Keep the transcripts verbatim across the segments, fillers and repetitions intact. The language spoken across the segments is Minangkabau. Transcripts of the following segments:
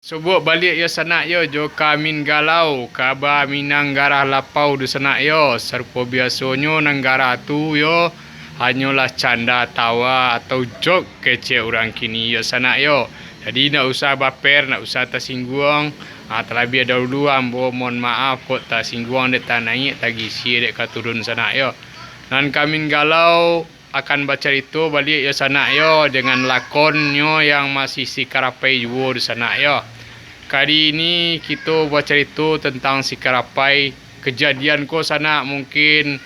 Sobok baliak yo sanak yo, jo Kamin Galau, kaba Minang garah lapau dunsanak yo. Sarupo biasonyo nan garah tu yo, hanyolah canda tawa atau jok kecek urang kini yo sanak yo. Jadi ndak usah baper, ndak usah tasingguang. Ha, talabiah dahulu ambo mohon maaf kok tasingguang dek tanaiak, tagisia dek katurun sanak yo. Nan Kamin Galau akan bacarito baliak yo sanak yo, dengan lakonnyo yang masih si Karapai juo dunsanak yo. Kali ini kito bacarito tentang si Karapai. Kejadian ko sanak mungkin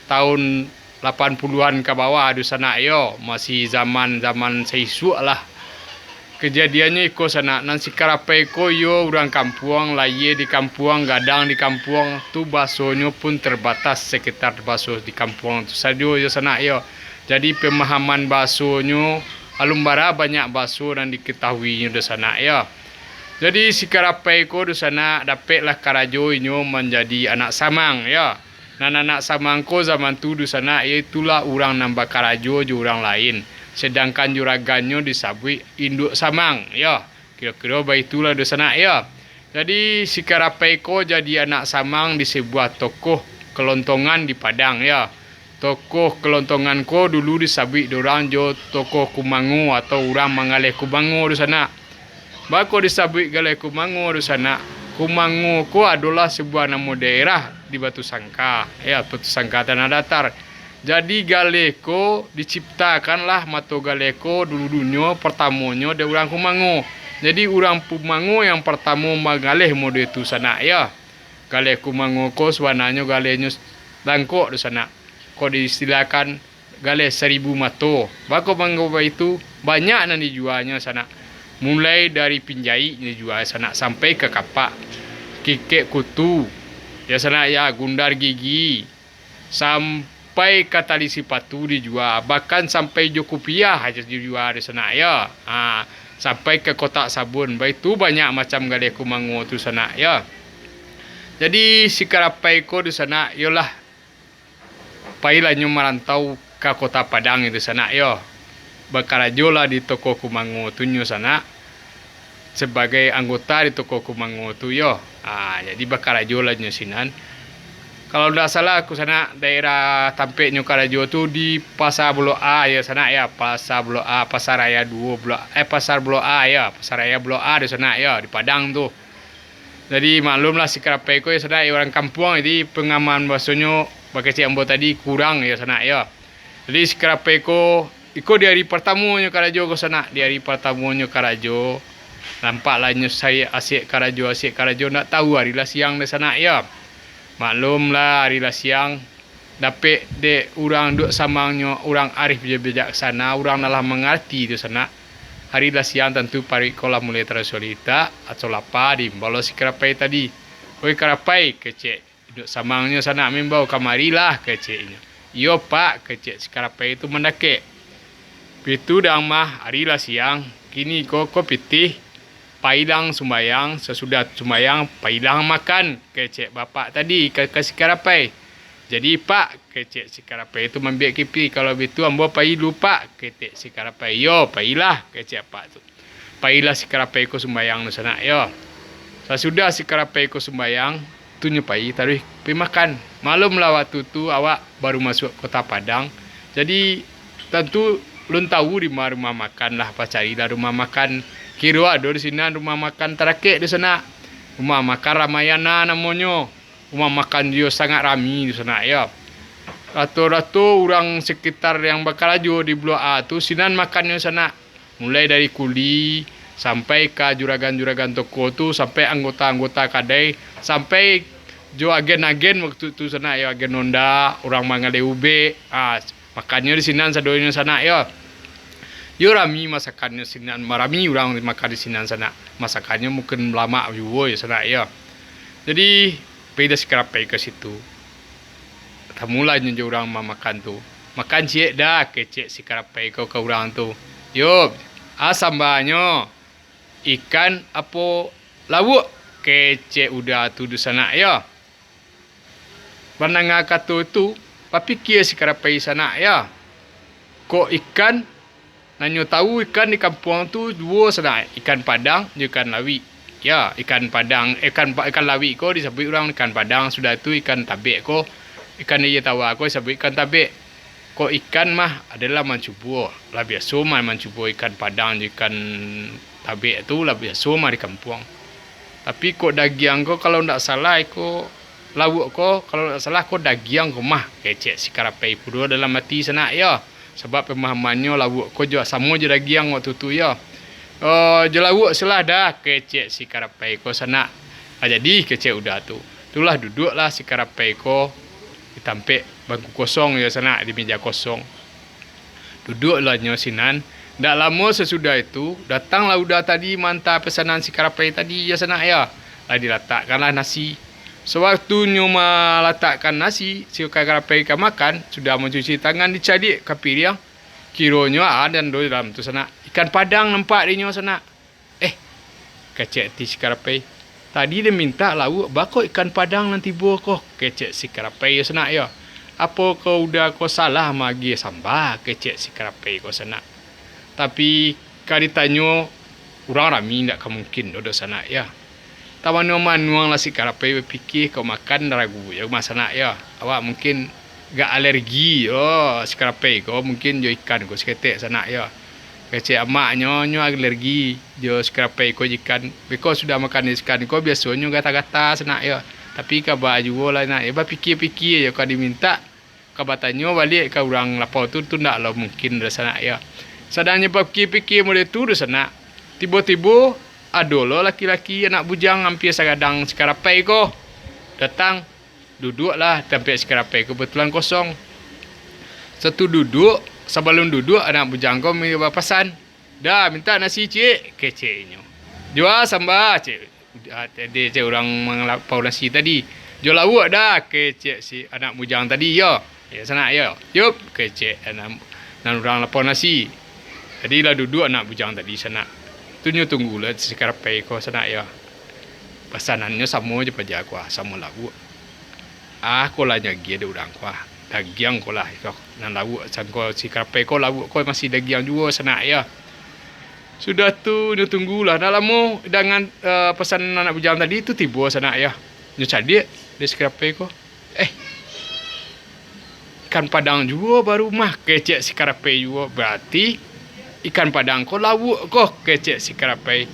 tahun lapan puluhan ka bawah dunsanak yo, masih zaman-zaman saisuak lah. Kejadiannyo iko sanak, nan si Karapai ko iyo urang kampuang, layie di kampuang, gadang di kampuang, tu basonyo pun terbatas, sekitar baso di kampuang tu sajo yo sanak yo. Jadi pemahaman basonyo alun bara banyak baso nan diketahuinyo dunsanak yo. Jadi si Karapai ko dunsanak dapeklah karajo inyo manjadi anak samang yo. Nan anak samang ko zaman tu dunsanak, iyo itulah urang nan bakarajo jo urang lain, sedangkan juragannyo disabuik induak samang yo. Kiro-kiro baitulah dunsanak yo. Jadi si Karapai ko jadi anak samang di sabuah tokoh kalontongan di Padang yo. Tokoh kalontongan ko dulu disabuik dek urang jo tokoh kumango atau urang manggaleh kumango dunsanak. Bako disabuik galeh kumango dunsanak? Kumango ko adolah sabuah namo daerah di Batusangka, yo, Batusangka Tanah Datar. Jadi galeh ko diciptakanlah mato galeh ko dulu-dulunyo, partamonyo dek urang kumango. Jadi urang kumango yang partamo manggaleh model tu sanak yo. Galeh kumango ko sabananyo galehnyo langkok dunsanak. Kok diistilahkan galeh saribu mato. Bako mangko baitu, banyak nan dijuanyo sanak. Mulai dari pinjaik dijua sanak, sampai ka kapak, kikek kutu, yo sanak yo, gundar gigi, sampai ka tali sipatu dijua, bahkan sampai jo kupiah ajo dijua dunsanak yo. Ha, sampai ka kotak sabun, baitu banyak macam galeh kumango tu sanak yo. Jadi si Karapai ko dunsanak, iyolah, pailah nyo marantau ka Kota Padang itu sanak yo. Bakarajolah di toko kumango tu nyo sanak, sabagai anggota di toko kumango tu yo. Ha, jadi bakarajolah nyo sinan. Kalau ndak salah aku sanak, daerah tampek nyo karajo tu di Pasa Blok A yo sanak yo. Pasa Blok A, Pasar Raya duo Blok, eh, Pasar Blok A yo, Pasar Raya Blok A tu sanak yo, di Padang tu. Jadi maklumlah si Karapai ko yo sanak, urang kampuang, jadi pengamanan basonyo bakecek ambo tadi kurang yo sanak yo. Jadi si Karapai ko, iko di ari partamonyo karajo ko sanak, di ari partamonyo karajo, nampaklah nyo saiak asiak karajo, asiak karajo, ndak tahu ari lah siang dek sanak yo. Maklumlah ari lah siang, dapek dek urang duak samangnyo, urang arif jo bijaksana, urang nan lah mangarati tu sanak. Ari lah siang tantu paruik ko lah mulai taraso litak atau lapa, diimbau lo si Karapai tadi. "Oi Karapai," kecek duak samangnyo sanak maimbau, "kamarilah," keceknyo. "Iyo Pak," kecek si Karapai tu mandakek. Pitu dang mah, ari lah siang, kini ko, ko pitih, pailang sumbayang, sasudah sumbayang, pailang makan, kecek bapak tadi ka, ka si Karapai. "Jadi Pak," kecek si Karapai tu mambiak kipi, "kalau bitu ambo pai dulu Pak," kecek si Karapai. "Iyo, pailah," kecek apak tu. Pailah si Karapai ko sumbayang tu sanak yo. Sasudah si Karapai ko sumbayang, tu nyo pai taruih pai makan. Maklumlah waktu tu awak baru masuak Kota Padang, jadi tantu lun tahu di ma rumah makan lah, pacarilah rumah makan. Kiro ado di sinan rumah makan tarakek tu sanak. Rumah makan Ramayana namonyo. Rumah makan tu yo sangat rami tu sanak yo. Rato-rato urang sekitar yang bakarajo di Blok A tu sinan makannyo sanak. Mulai dari kuli, sampai ka juragan-juragan toko tu, sampai anggota-anggota kadai, sampai jo agen-agen waktu tu sanak yo, agen Honda, urang manggaleh ubek. Ha, makannyo di sinan sadonyo sanak yo. Yo rami masakannyo sinan, rami urang makan di sinan sanak. Masakannyo mungkin lamak juo yo sanak yo. Jadi, pailah si Karapai ka situ. Tamulah nyo jo urang mamakan tu. "Makan ciek dah," kecek si Karapai ko ka urang tu. "Yo, a sambanyo, ikan apo lauak?" kecek uda tu dunsanak yo. Mandanga kato tu, bapikia si Karapai sanak yo. Kok ikan, nan nyo tahu ikan di kampuang tu duo sanak, ikan padang jo ikan lauik. Yo, ikan padang, ikan pa-, ikan lawik ko disabuik urang ikan padang, sudah tu ikan tabek ko, ikan aia tawa ko disabuik ikan tabek. Kok ikan mah adalah mancubo, lah biaso mah mancubo ikan padang jo ikan tabek tu, lah biaso mah di kampuang. Tapi kok dagiang ko, kalau ndak salah iko, lauak ko, kalau ndak salah ko dagiang ko mah, kecek si Karapai pulo dalam ati sanak yo. Sabab pemahamannyo lauak ko jo samo jo dagiang waktu tu yo. "Oh, jo lauak salah dah," kecek si Karapai ko sanak. "Ah, jadi," kecek uda tu. Tulah duduaklah si Karapai ko di tampek bangku kosong yo sanak, di meja kosong. Duduaklah nyo sinan. Ndak lamo sasudah itu, datanglah uda tadi maanta pesanan si Karapai tadi yo sanak yo. Lah dilatakkanlah nasi. Sawaktunyo malatakkan nasi, si Karapai ka makan, sudah mancuci tangan, dicaliak ka piriang, kironyo ado dalam tu sanak, ikan padang nampak dinyo sanak. "Eh," kecek ati si Karapai, "tadi den mintak lauak, baa kok ikan padang nan tibo ko?" kecek si Karapai yo sanak yo. "Apo ko uda ko salah maagiah samba?" kecek si Karapai ko sanak. Tapi ka ditanyo urang rami, ndak ka mungkin doh sanak yo. Tamanuang-manuanglah si Karapai bapikia, kok makan ragu jo mah sanak yo. Awak mungkin agak alergi yo, si Karapai ko mungkin jo ikan ko saketek sanak yo. Kecek amaknyo, nyo alergi jo si Karapai ko jo ikan. Beko sudah makan ikan ko, biasonyo gata-gata sanak yo. Tapi ka baa juo lah nak yo, bapikia-pikia jo ka dimintak. Ka batanyo baliak ka urang lapau tu, tu ndak lo mungkin doh sanak yo. Sadang nyo bapikia-pikia model tu doh sanak, tibo-tibo ado lo laki-laki anak bujang ampia sagadang si Karapai ko datang, duduaklah tampek si Karapai ko kebetulan kosong. Satu duduak, sabalun duduak anak bujang ko mi-, bapasan, "Dah, mintak nasi ciek," keceknyo. "Juo samba," cek. Ah, tadi cek urang mangalapau nasi tadi. "Jo lauak dah," kecek si anak bujang tadi yo. Yo sanak yo. "Yup," kecek anak, nan urang lapau nasi. Jadi lah duduak anak bujang tadi sanak. Tu nyo tunggulah si Karapai ko sanak yo. Pasanannyo samo jo paja ko, ah, samo lauak. Ah, ko lah nyo agiah dek urang ko, ah. Dagiang ko lah, iko nan lauak, sangko si Karapai ko lauak ko masih dagiang juo sanak yo. Sudah tu nyo tunggulah, ndak lamo dengan, eh, pasanan anak bujang tadi tu tibo sanak yo. Nyo caliak dek si Karapai ko. "Eh, ikan padang juo baru mah," kecek si Karapai juo. "Berarti ikan padang ko lauak ko," kecek si Karapai.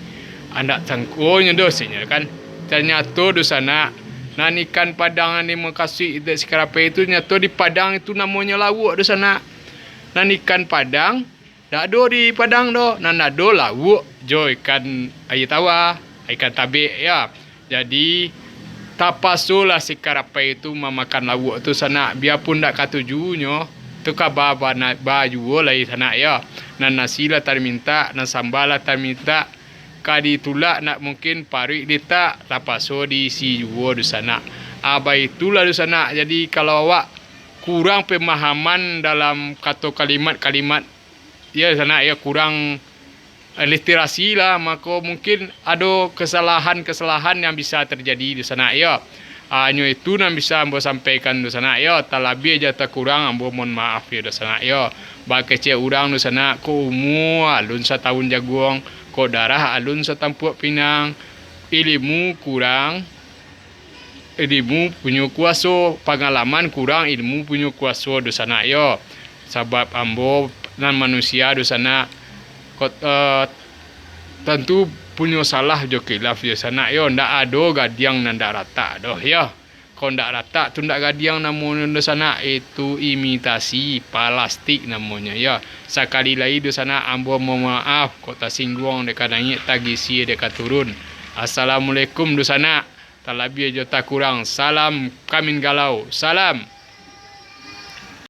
Andak sangkonyo doh sinyo kan. Tanyato doh sanak, nan ikan padang nan dimakasuik dek si Karapai tu, nyato di Padang itu namonyo lauak doh sanak. Nan ikan padang, dak ado di Padang doh, nan ado lauak jo ikan aia tawa, ikan tabek, yo. Jadi, tapasolah si Karapai tu mamakan lauak tu sanak, biapun dak katuju nyo, tu ka ba-, bana-, baa juo lai sanak, yo. Nan nasi lah tamintak, nan samba lah tamintak, ka ditulak ndak mungkin paruik ditak, tapaso diisi juo dunsanak. Ah, baitulah dunsanak, jadi kalau awak kurang pemahaman dalam kato kalimat-kalimat, yo sanak, yo kurang, eh, literasi lah, mako mungkin ado kesalahan-kesalahan yang bisa terjadi dunsanak, yo. Ah, hanyo itu nan bisa ambo sampaikan dunsanak, yo. Talabiah jo takurang ambo mohon maaf, yo, dunsanak, yo. Bakecek urang dunsanak, kok umua alun satahun jaguang, kok darah alun satampuak pinang, ilimu kurang, ilimu punyo kuaso, pangalaman kurang, ilmu punyo kuaso dunsanak, yo. Sabab ambo nan manusia dunsanak, kot-, eh, tantu punyo salah jo kilaf dunsanak, yo. Ndak ado gadiang nan ndak ratak doh, yo. Kok ndak ratak tu ndak gadiang namonyo dunsanak, itu imitasi palastik namonyo, yo. Sakali lai dunsanak, ambo mohon maaf, kok tasingguang dek ka naiak, tagisia dek ka turun. Assalamualaikum dunsanak. Talabiah jo takurang, salam Kamin Galau. Salam.